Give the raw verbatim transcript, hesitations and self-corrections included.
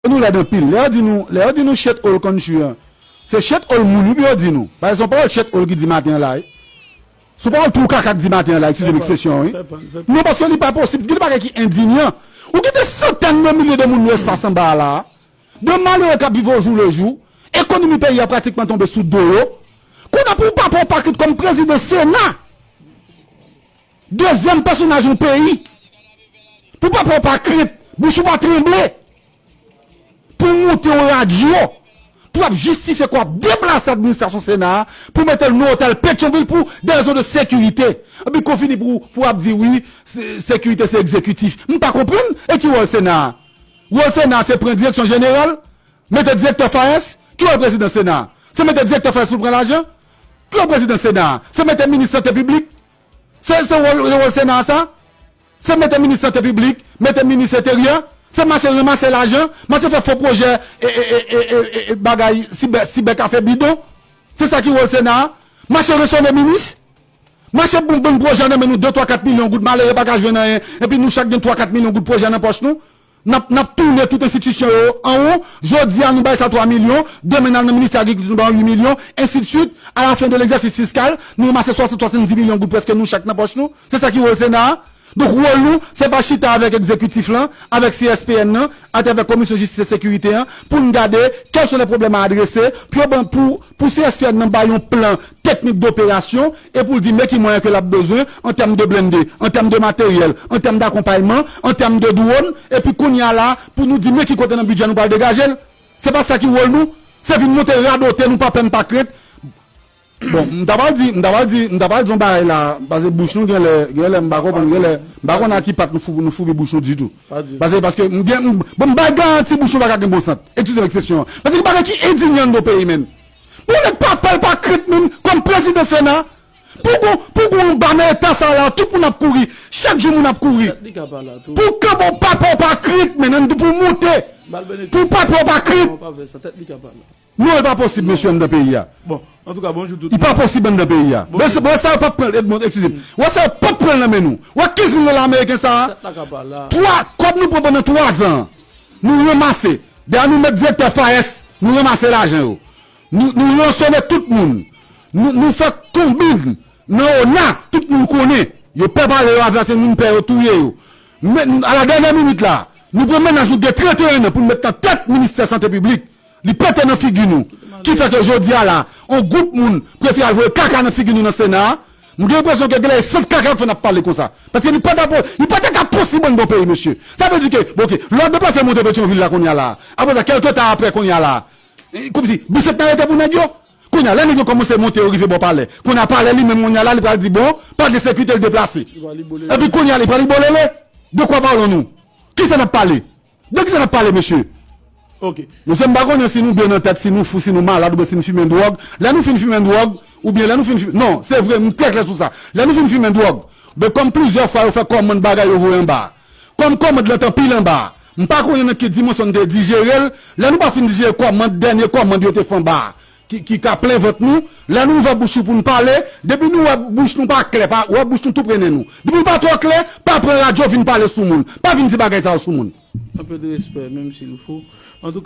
Nou lèd anpil. Lè yo di nou, lè yo di nou shit hole country an, se shit hole moun wi pou yo di nou. Paske se yon pawòl shit hole ki di maten an la wi. Se yon pawòl twou kaka ki di maten an la, eskize m ekspresyon an wi. Non, paske li pa posib. Gen de bagay ki endinyan. Ou gen de santèn de milye de moun nan espas anba a la. De malere k ap viv au jour le jour. Ekonomi peyi a pratikman tonbe sou do yo. Kounye a pou papa w pa kit kòm prezidan Sena, dezyèm pèsonaj yon peyi, pou papa w pa kit, bouch ou pa tranble, pou w moute yon radyo, pou w ap jistifye ke w ap deplase administrasyon Sena a, pou mete l nan otèl Petyonvil pou de rezon de sekirite. Epi ke w fini pou, pou w ap di wi, se, sekirite se egzekitif. M pa konprann, e ki wòl Sena a? Wòl Sena a se pran direksyon jeneral, mete direktè FAES, ki wòl prezidan Sena a? Se mete direktè FAES pou l pran lajan? Ki wòl prezidan Sena a? Se mete minis sante piblik? Se, se wòl, se wòl Sena a sa? Se mete minis sante piblik, mete minis enteryè, se mache ranmase lajan, mache fè fo pwojè, e, e, e, e, e, e, bagay, sibè, sibè kafe bidon. Se sa ki wòl Sena a? Mache ransone minis? Mache bon, bon pwojè nan men nou de, twa, kat milyon goud, malere pa ka jwenn anyen, epi nou chak gen twa, kat milyon goud pwojè nan pòch nou. N ap, n ap tounen tout enstitisyon yo anwo. Jodi a, nou bay sa twa milyon, demen n al nan ministè agrikilti, nou ba yo uit milyon, ensi de swit. A la fen de legzèsis fiskal, nou ranmase swasant, swasanndis milyon goud prèske nou chak nan pòch nou. Se sa ki wòl Sena a. Donk, wòl nou, se pa chita avèk egzekitif lan, avèk C S P N nan, atravè Komisyon Jistis e Sekirite an, pou n gade quels sont les problèmes à adresser, pou yo ban, pou, pou C S P N nan bay yon plan teknik doperasyon, e pou l di men ki mwayen ke l ap bezwen, an tèm de blende, an tèm de materyèl, an tèm dakonpayman, an tèm de dwòn, epi kounye a la, pou nou di men ki kote nan bidjè nou pral degaje l. Se pa sa ki wòl nou. Se vin monte radote nou pa pè n pa krent. Bon, m ta pral di, m ta pral di, m ta pral di yon bagay la, paske bouch nou genlè, genlè m pa konprann, genlè, m pa konn a ki pat nou fou, nou foubi bouch nou ditou. Paske, paske m gen, m, bon, m bay garanti bouch nou pa ka gen bon sant. Eskize m ekspresyon an. Paske gen bagay ki endinyan anndan peyi menm. Pou nèg pa pè l pa krent menm, kòm prezidan Sena, pou gon, pou gon ba nan eta sa la, tout moun ap kouri, chak jou moun ap kouri. Pou kanpe w pa pè w pa krent menm, pou moute. Pou pa pè w pa krent. Non, e pa posib, mesye, anndan peyi a. Bon, antouka, bonjou tout moun. Li pa posib anndan peyi a. Wè sa, wè sa yo p ap pran l, Edmond, eskize m. Wè sa yo p ap pran l nan men nou. Wè kenz mil dola ameriken sa a. Twa, kòb nou pran pandan twa zan an. Nou ranmase. Dayè nou met direktè FAES, nou ranmase lajan yo. Nou, nou ransone tout moun. Nou, nou fè konbin nan ona, tout moun konnen. Yo pè pale, yo avè se moun pè yo touye yo. Men, a la dènyè minit la, nou pran mennaj nou gen trannteyen an pou n met nan tèt ministè sante piblik. Li pete nan figi nou. Ki fè ke jodi a la, on gwoup moun prefere al voye kaka nan figi nou nan Sena a. M gen enpresyon ke genlè e sant kaka k fè n ap pale konsa. Paske li pa ta po-, li pa ta ka posib anndan peyi, mesye. Sa vle di ke, bon, oke, lè w ap deplase monte Petyonvil la kounye a la, apre sa, kèlke tan apre kounye a la, e, kòmsi, bisantnè rete pou nèg yo. Kounye a, lè nèg yo kòmanse monte, yo rive bò palè. Kounye a, palè li menm, kounye a la, li pral di, bon, pa gen sekirite, li deplase. Epi kounye a, li pral li bolele. De quoi parlons-nous? Kisa n ap pale? De kisa n ap pale, mesye? Ok. Mesye, m pa konnen si nou byen nan tèt, si nou fou, si nou malad, oubyen si nou fimen dwòg. Lè nou fin fimen dwòg, oubyen lè nou fin fimen, non, se vre, m trè klè sou sa. Lè nou fin fimen dwòg, ben, kòm plizyè fwa yo fè kòmand bagay yo voye anba a. Kòm kòmand lan t anpile anba a, m pa konnen nan ki dimansyon n te dijere l. Lè nou pa fin dijere kòmand, dènye kòmand yo te fè anba a, ki, ki ka plen vant nou, lè nou ouvè bouch nou pou n pale, depi nou wè bouch nou pa klè, pa, wè bouch nou tou pre nen nou. Depi l pa twò klè, pa pran radyo vin pale sou moun. Pa vin di bagay sa yo sou moun. Un peu de respect, menm si nou fou. Antouka,